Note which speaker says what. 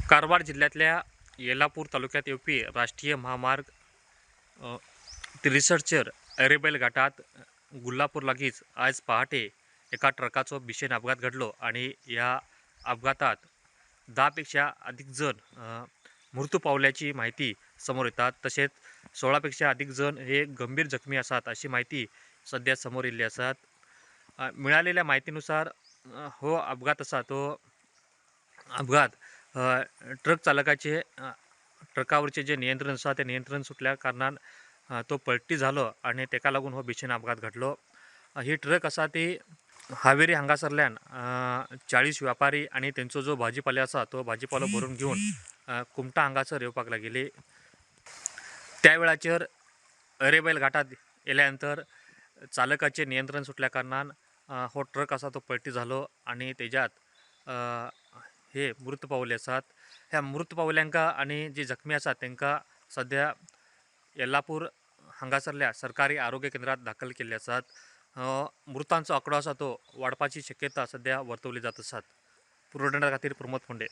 Speaker 1: कारवार जिल्ह्यांतल्या येलापूर तालुक्यात येवपी राष्ट्रीय महामार्ग 63चेर अरेबैल घाटात गुल्लापूर लागींच आयज पहाटे एका ट्रकाचो भीषण अपघात घडलो आणि ह्या अपघातात 10 पेक्षा अधिक जण मृत्यू पावल्याची माहिती समोर येतात. तसेच 16 पेक्षा अधिक जण हे गंभीर जखमी आसात अशी माहिती सध्या समोर येयल्ली आसात. मिळालेल्या माहितीनुसार हो अपघात आसा तो अपघात ट्रक चालकाचे ट्रकावरचे जे नियंत्रण आसा ते नियंत्रण सुटल्या कारणान तो पलटी जालो आनी तेका लागून हो भीषण अपघात घडलो. ही ट्रक आसा ती हावेरी हांगासरल्यान 40 व्यापारी आनी तेंचो जो भाजीपालो आसा तो भाजीपालो भरून घेवन कुमटा हांगासर येवपाक लागिल्ली. त्या वेळाचेर अरेबैल घाटात येयल्या नंतर चालकाचे नियंत्रण सुटल्या कारणान हो ट्रक आसा तो पलटी जालो आनी तेज्यात हे मृत पावले आसात. ह्या मृत पावल्यांका आनी जे जखमी आसात तांकां सद्या येल्लापूर हांगासरल्या सरकारी आरोग्य केंद्रात दाखल केल्ले आसात. मृतांचो आंकडो आसा तो वाडपाची शक्यता सद्या वर्तवली जात आसात. पुरवठा खातीर प्रमोद फोंडे.